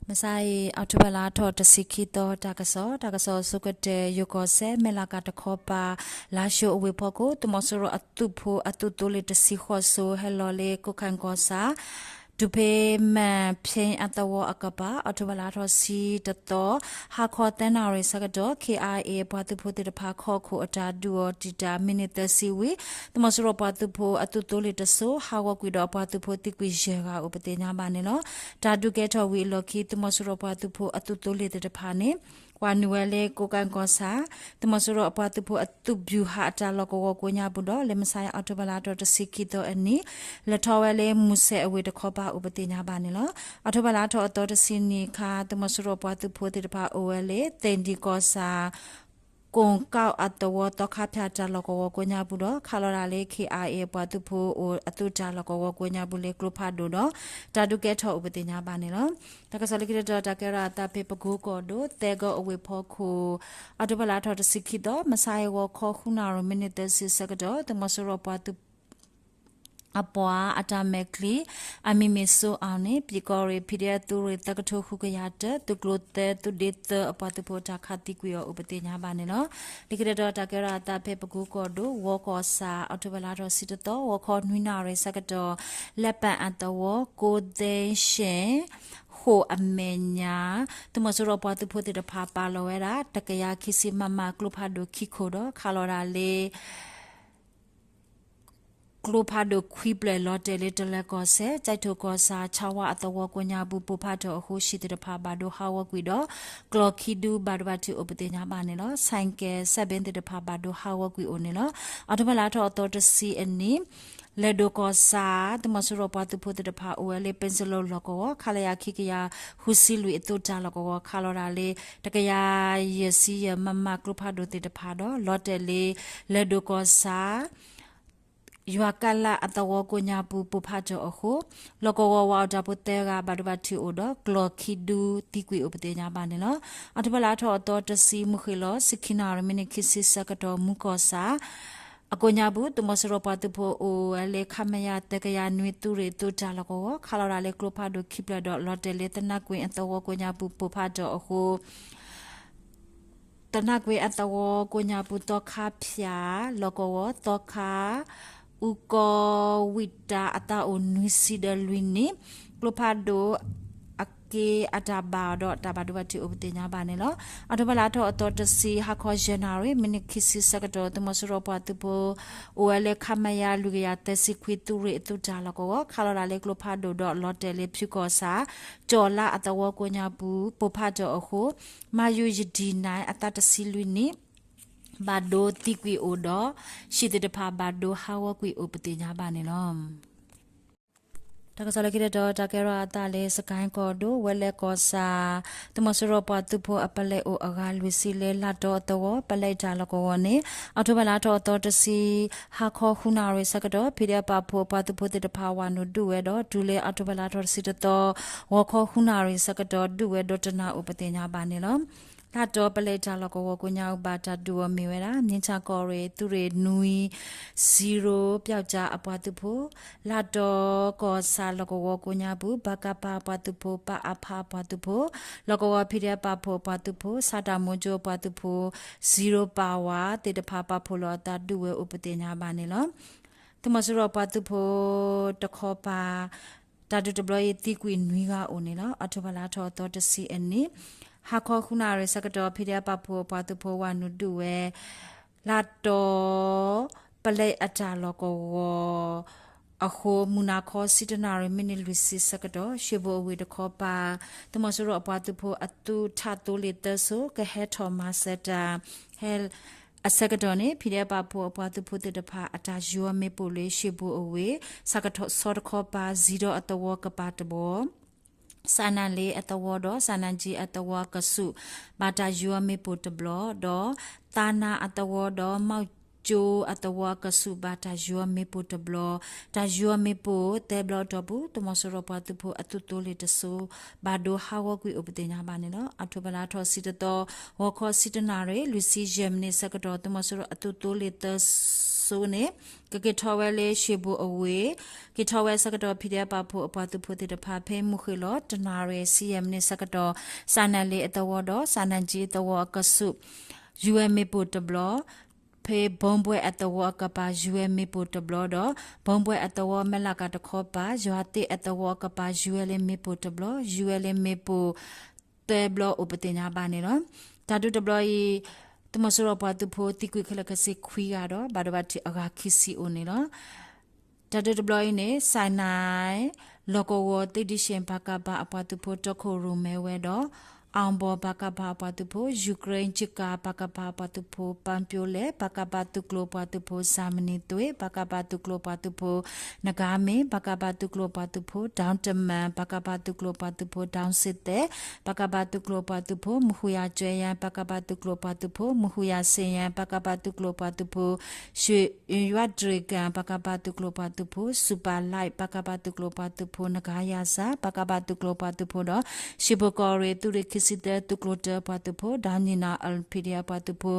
မဆါအံၤ အီးထိဘၢၣ်လါထီၣ်တဆံခံသီ တၢ်ကစီၣ်, တၢ်ကစီၣ်အဆိကတၢၢ် ယိၤကီၢ်စဲၣ် မဲၢ်လးကၤတခီပၤ လါၡိၤအဝ့ၢ်ဖီခိၣ် သုးမီၤစိရိၤအသုးဖိအသုးသိလ့ၣ်တဆံဃိးစိၤ ဟဲလီၤလၢ ကိးခၣ်ကီၢ်ဆၣ် ဒူဖ့မဲၢ်ဖ့အသဝီအကပၤ အီးထိဘၢၣ်လါထီၣ်ဆံတသီ ဟါခီသၢနၣ်ရံၣ်ဆၢကတီၢ် ခ့ၣ်အါအ့ၣ် အပှၤသုးဖိသ့ၣ်တဖၣ် ခီခိၣ်အတၢ်ဒုးအီၤတံာ်တာ် မံးနံးသၢဆံဝံၤ သုးမီၤစိရိၤပှၤသုးဖိအသုးသိလ့ၣ်တစိၤ ဟးဂီၤကွံာ်ဒီးအပှၤသုးဖိသံကွံာ်ယဲၢ်ဂၤအိၣ်ပသ့ၣ်ညါဘၣ်န့ၣ်လီၤ. တၢ်ဒုးကဲထီၣ်ဝံၤအလီၢ်ခံ သုးမီၤစိရိၤပှၤသုးဖိအသုးသိလ့ၣ်သ့ၣ်တဖၣ်န့ၣ် ပှၤနုာ်ဝဲလၢကိးကၣ်ကီၢ်ဆၣ် သုးမီၤစိရိၤအပှၤသုးဖိအသုးဗျူဟာအတၢ်လီၢ်ကဝီၤကိးညါပူၤဒီး လၢမဆါအီးထိဘၢၣ်လါထီၣ်တဆံခံသီအနံၤ လဲၤထီၣ်ဝဲလၢမူစဲၣ်အဝ့ၢ်တခီပၤအိၣ်ပသ့ၣ်ညါဘၣ်န့ၣ်လီၤ. အီးထိဘၢၣ်လါထီၣ်အသီတဆံနံၤအခါ သုးမီၤစိရိၤပှၤသုးဖိသ့ၣ်တဖၣ်အိၣ်ဝဲလၢ သ့ၣ်ဒံၣ်ကီၢ်ဆၣ် ကိၣ်ကၣ်အသဝီသီခါဖၠၣ်တၢ်လီၢ်ကဝီၤကိးညါပူၤဒီး ခးလီၤဒၣ်လၢ ခ့ၣ်အါအ့ၣ် အပှၤသုးဖိအိၣ်အသုးတၢ်လီၢ်ကဝီၤကိးညါပူၤလၢကျိဖးဒိၣ်ဒီး တၢ်ဒုးကဲထီၣ်အိၣ်ပသ့ၣ်ညါဘၣ်န့ၣ်လီၤ. တၢ်ကစီၣ်လၢခံတတီၤ တၢ်ကဲထီၣ်အသးဖဲပကိကီၢ်ဒိၣ် သဲကီၢ်အဝ့ၢ်ဖီခိၣ် အီးထိဘၢၣ်လါထီၣ်တဆံခံသီ မဆါအံၤဂီၤခီဃုနၣ်ရံၣ်မံးနံးသၢဆံဆၢကတီၢ် သုးမီၤစိရိၤပှၤသုး အပှၤအတၢ်မဲာ်ချံ အမံၤမ့ၢ်စိအီၤန့ၣ် ပံၤကီၢ်ရ့ၣ် PDF သုးရ့ၣ်သၢကထိဃုကယၤတၢ သုးကျိၤသၢ သုးဒ့သၢအပှၤသုးဖိတၢ်ခးသံကွံာ်အီၤအိၣ်ပသ့ၣ်ညါဘၣ်န့ၣ်လီၤ. လၢခံတတီၤ တၢ်ကဲထီၣ်အသးဖဲပကိကီၢ်ဒိၣ် ဝီကီၢ်ဆၣ် အီးထိဘၢၣ်လါထီၣ်ဆံတသီ ဂီၤခီနွံနၣ်ရံၣ်ဆၢကတီၢ် လဲပၣ်အသဝီ ကိးသ့ၣ်ရှ့ၣ် ဃိာ်အမဲာ်ညါ သုးမီၤစိရိၤပှၤသုးဖိသ့ၣ်တဖၣ်ပာ်လီၤဝဲဒၣ် တကယၤခံဆံ မမ ကျိဖးဒိၣ်ခံခိၣ်ဒီး ခးလီၤဒၣ်လၢ ကျိဖးဒိၣ်ခွံဖျၢၣ်လီၤတဲာ်လၢတလၢၤကီၢ်စဲၣ် ကၠဲးထိၣ်ကီၢ်ဆၣ် ဆၣ်ဝါအသဝီကိးညါပူၤ ပိၢ်ဖးထီၣ်အဃိ ဟံၣ်သ့ၣ်တဖၣ်ဘၣ်ဒိဟးဂီၤကွံာ်ဒီး ကျီၢ်ခံဒုဘၣ်ဒိဘၣ်ထံးအိၣ်ပသ့ၣ်ညါဘၣ်န့ၣ်လီၤ. ဆဲးကဲး စဲးဘ့ၣ်သ့ၣ်တဖၣ်ဘၣ်ဒိဟးဂီၤကွံာ်အိၣ်န့ၣ်လီၤ. အီးထိဘၢၣ်လါထီၣ်အသီတဆံအနံၤ လဲၤဒိၣ်ကီၢ်ဆၣ် သုးမီၤစိရိၤပှၤသုးဖိသ့ၣ်တဖၣ်အိၣ်ဝဲလၢ ပ့စလိလီၢ်ကဝီၤ ခလရ ခံကယၤဃုဆံလွံၢ်အသုးတၢ်လီၢ်ကဝီၤ ခးလီၤဒၣ်လၢ တကယၤယဲၢ်ဆံယဲၢ် မမ ကျိဖးဒိၣ်သ့ၣ်တဖၣ်ဒီး လီၤတဲာ်လၢ လဲၤဒိၣ်ကီၢ်ဆၣ် ယွၤကလးအသဝီကိးညါပူၤ ပိၢ်ဖးထီၣ်အဃိ လီၢ်ကဝီၤဝးအီၣ်တၢ်ဖိသၢဂၤဘၣ်ဒိဘၣ်ထံးအိၣ်ဒီး ကျီၢ်ခံဒုသံကွံာ်အိၣ်ပသ့ၣ်ညါဘၣ်န့ၣ်လီၤ. အီးထိဘၢၣ်လါထီၣ်အသီတဆံ မုၢ်ဃ့ၢ်လီၤ ဆံခံနၣ်ရံၣ်မံးနံးခံဆံဆၢကတီၢ် မူကီၢ်ဆၣ် အကိးညါပူၤ သုးမီၤစိရိၤပှၤသုးဖိအိၣ်ဝဲလၢ ခမရ သၢကယၤနွံ သုးရ့ၣ်အသုးတၢ်လီၢ်ကဝီၤ ခးလီၤဒၣ်လၢကျိဖးဒိၣ်ခံဖျၢၣ်ဒီး လီၤတဲာ်လၢ သနၢ်ကွ့အသဝီကိးညါပူၤ ပိၢ်ဖးထီၣ်အဃိ သနၢ်ကွ့အသဝီကိးညါပူၤ သီခါဖၠၣ် လီၢ်ကဝီၤ သီခါ အူကီဝံၣ်တၢ်အသးအိၣ်နွံဆံဒီးလွံၢ်နံၣ် ကျိဖးဒိၣ်အက့အတၢ်ဘၣ်အီၤဒီး တၢ်ဘၣ်ဒိဘၣ်ထံးအိၣ်ပသ့ၣ်ညါဘၣ်န့ၣ်လီၤ. အီးထိဘၢၣ်လါထီၣ်အသီတဆံ ဟါခီယဲၢ်နၣ်ရံၣ် မံးနံးခံဆံဆၢကတီၢ် သုးမီၤစိရိၤပှၤသုးဖိ အိၣ်ဝဲလၢ ခမရ လွံၢ်ကယၤသၢဆံခွံ သုးရ့ၣ်အသုးတၢ်လီၢ်ကဝီၤ ခးလီၤဒၣ်လၢကျိဖးဒိၣ်ဒီး လီၤတဲာ်လၢဖၠူကီၢ်ဆၣ် ကၠီၣ်လါအသဝီကိးညါပူၤ ပိၢ်ဖးထီၣ်အဃိ မၤယူၤယဒံၣ်နၣ် အသးတဆံလွံၢ်နံၣ် ဘၣ်ဒိသံကွံာ်အိၣ်ဒီး ဟံၣ်သ့ၣ်တဖၣ်ဘၣ်ဒိဟးဂီၤကွံာ်အိၣ်ပသ့ၣ်ညါဘၣ်န့ၣ်လီၤ. တၢ်ကစီၣ်လၢခံတတီၤ တၢ်ကဲထီၣ်အသးလၢ စကဲၣ်ကီၢ်ဒိၣ် ဝဲလဲၣ်ကီၢ်ဆၣ် သုးမီၤစိရိၤပှၤသုးဖိအပလဲအီၤအဂၤလွံၢ်ဆံလၢ လၢ်တီအသဝီ ပလဲအတၢ်လီၢ်ကဝီၤန့ၣ် အီးထိဘၢၣ်လါထီၣ်အသီတဆံ ဟါခီဃုနၣ်ရံၣ်ဆၢကတီၢ် ဖံးဒဲးပာ်ဖှိၣ်အပှၤသုးဖိသ့ၣ်တဖၣ်ဝးနုာ်ဒုးဝဲဒီး တုၤလၢအီးထိဘၢၣ်လါထီၣ်တဆံတသီ ဂီၤခီဃုနၣ်ရံၣ်ဆၢကတီၢ် ဒုးဝဲဒီးတနၣ်အိၣ်ပသ့ၣ်ညါဘၣ်န့ၣ်လီၤ. လၢ်တီပလဲအတၢ်လီၢ်ကဝီၤကိးညါအူဘၣ်တၢ်ဒုးအီၤမ့ၢ်ဝဲဒၣ် မြင်းခြံကီၢ်ရ့ၣ် သုးရ့ၣ်နွံ zero ပျောက်ကျား အပှၤသုးဖိ လၢ်တီကီၢ်ဆၣ်လီၢ်ကဝီၤကိးညါပူၤ ဗကပ အပှၤသုးဖိ ပအဖ အပှၤသုးဖိ လီၢ်ကဝီၤ ဖံးဒဲးပာ်ဖှိၣ်အပှၤသုးဖိ ဆၣ်တၢ်မိကၠိအပှၤသုးဖိ zero power သ့ၣ်တဖၣ်ပာ်ဖှိၣ်လီၤအသးဒုးဝဲအိၣ်ပသ့ၣ်ညါဘၣ်န့ၣ်လီၤ. သုးမီၤစိရိၤအပှၤသုးဖိတခီပၤ တၢ်ဒုးတဘျီအံၤသံကွံာ်နွံဂၤအိၣ်န့ၣ်လီၤ. အီးထိဘၢၣ်လါထီၣ်အသီတဆံအနံၤ ဟါခီဃုနၣ်ရံၣ်ဆၢကတီၢ် ဖံးဒဲးပာ်ဖှိၣ်အပှၤသုးဖိဝးနုာ်ဒုးဝဲ လၢ်တီ ပလဲအတၢ်လီၢ်ကဝီၤ အဃိ မုၢ်နၤခီဆံတနၣ်ရံၣ် မံးနံးလွံၢ်ဆံဆၢကတီၢ် ရွှေဘိုအဝ့ၢ်တခီပၤ သုးမီၤစိရိၤအပှၤသုးဖိအသုးထးသိလ့ၣ်သၢစိၤ ကဟဲထီၣ်မၤစၢၤတၢ် ဟဲ အဆၢကတီၢ်န့ၣ် ဖံးဒဲးပာ်ဖှိၣ်အပှၤသုးဖိသ့ၣ်တဖၣ် အတၢ်ယီၤမ့ၣ်ပိၢ်လၢ ရွှေဘိုအဝ့ၢ် ဆၣ်ကဆီတခီပၤ စံၤဒီအသဝီကပၤတဘျီ စၣ်နၣ်လ့အသဝီဒီး စၣ်နၣ်ကၠံအသဝီအကဆူး ဘၣ်တၢ်ယီၤမ့ၣ်ပိၢ်တဘျီ ဒီး သါနါအသဝီဒီး မီၣ်ကၠိအသဝီအကဆူး ဘၣ်တၢ်ယီၤမ့ၣ်ပိၢ်တဘျီ တၢ်ယီၤမ့ၣ်ပိၢ်သၢဘျီအတီၢ်ပူၤ သုးမီၤစိရိၤပှၤသုးဖိအသုးသိလ့ၣ်တစိၤ ဘၣ်ဒိဟးဂီၤကွံာ်အိၣ်ပသ့ၣ်ညါဘၣ်န့ၣ်လီၤ. အီးထိဘၢၣ်လါထီၣ်ဆံတသီ ဂီၤခီဆံတနၣ်ရံၣ် လွံၢ်ဆံယဲၢ်မံးနံးဆၢကတီၢ် သုးမီၤစိရိၤအသုးသိလ့ၣ်သၢ တၢ်ဒုးတဘျီအံၤန့ၣ် သုးမီၤစိရိၤပှၤသုးဖိထီၣ်ခိၣ်ရိၣ်မဲဝဲဒီးအီၤဘီပၤကစီၣ်န့ၣ် ကက့ၤထီၣ်ဝဲလၢ ရွှေဘိုအဝ့ၢ် က့ၤထီၣ်ဝဲဆၢကတီၢ် ဖံဒဲပာ်ဖှိၣ်အပှၤသုးဖိသ့ၣ်တဖၣ် ဖဲမုၢ်ဃ့ၢ်လီၤ တနၣ်ရံၣ်ဆံယဲၢ်မံးနံးဆၢကတီၢ် စၣ်နၣ်လ့အသဝီဒီး စၣ်နၣ်ကၠံအသဝီအကဆူး ယူၤဝဲမ့ၣ်ပိၢ်တဘျီ ဖဲဘီဘွဲၣ်အသဝီအကပၤ ယူၤဝဲမ့ၣ်ပိၢ်တဘျီဒီး ဘီဘွဲၣ်အသဝီမဲၢ်လးကၤတခီပၤ ယွၤသ့ၣ်အသဝီအကပၤ ယူၤဝဲလၢမ့ၣ်ပိၢ်တဘျီ ယူၤဝဲလၢမ့ၣ်ပိၢ်သၢဘျီအိၣ်ပသ့ၣ်ညါဘၣ်န့ၣ်လီၤ. တၢ်ဒုးတဘျီအံၤ သုးမီၤစိရိၤပှၤသုးဖိသံကွံာ်ခဲလၢာ်ခဲဆ့ခွံဂၤဒီး ဘၣ်ဒိဘၣ်ထံးအဂၤခံဆံအိၣ်န့ၣ်လီၤ. တၢ်ဒုးတဘျီအံၤန့ၣ် စၣ်နၣ် လီၢ်ကဝီၤသ့ၣ်ဒံၣ်ၡ့ၣ် ပကဖ အပှၤသုးဖိတီခိၣ်ရိၣ်မဲဝဲဒီး အီၣ်ဘီၣ်ပကဖအပှၤသုးဖိ ယူၤကရ့ၣ် ကၠံကၤ ပကဖအပှၤသုးဖိ ပၣ်ပၠိလဲၣ် ပကဖသုးကျိၤပှၤသုးဖိ စၣ်မနံၤသွ့ၣ် ပကဖသုးကျိၤပှၤသုးဖိ နဂါမ့ၣ် ပကဖသုးကျိၤပှၤသုးဖိ ဒီတမၢၣ် ပကဖသုးကျိၤပှၤသုးဖိ ဒီစ့သဲး ပကဖသုးကျိၤပှၤသုးဖိ မုၢ်ဃုယၤကၠွဲယါ ပကဖသုးကျိၤပှၤသုးဖိ မုၢ်ဃုယၤစ့ယါ ပကဖသုးကျိၤပှၤသုးဖိ ရွှ့ၣ်ယွၤတြ့ၣ်ကၣ် ပကဖသုးကျိၤပှၤသုးဖိ စူၣ်ပၢ်လဲၣ် ပကဖသုးကျိၤပှၤသုးဖိ နဂါယၤစၢ် ပကဖသုးကျိၤပှၤသုးဖိဒီး ရှ့ၣ်ဖိကီၢ်ရ့ၣ် သုးရ့ၣ်ခံဆံသၢ သုးကျိၤတၢပှၤသုးဖိ ဒီနံၣ်နီၤ LPDF ပှၤသုးဖိ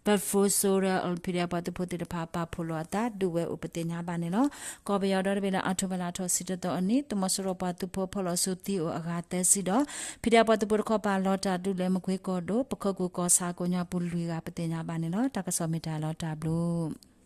ပၢၣ်ဖိစိရၢ LPDF ပှၤသုးဖိသ့ၣ်တဖၣ် ပာ်ဖှိၣ်လိာ်အသးဒုးဝဲအိၣ်ပသ့ၣ်ညါဘၣ်န့ၣ်လီၤ. ကီၢ်ပယီၤဒီတဘ့ၣ်လၢ အီးထိဘၢၣ်လါထီၣ်ဆံတသီအနံၤ သုးမီၤစိရိၤပှၤသုးဖိဖီၣ်လီၤဆူသံအိၣ်အဂၤသၢဆံဒီး PDF ပှၤသုးဖိတခီပၤလီၤတၢ်ဒုးလၢမကွ့ကီၢ်ဒိၣ် ပခိၣ်ကူၣ်ကီၢ်ဆၣ်ကိးညါပူၤလွံၢ်ဂၤပသ့ၣ်ညါဘၣ်န့ၣ်လီၤ. တၢ်ကစီၣ်မ့ၢ်တၢ်လီၤတၢ်ဘျုး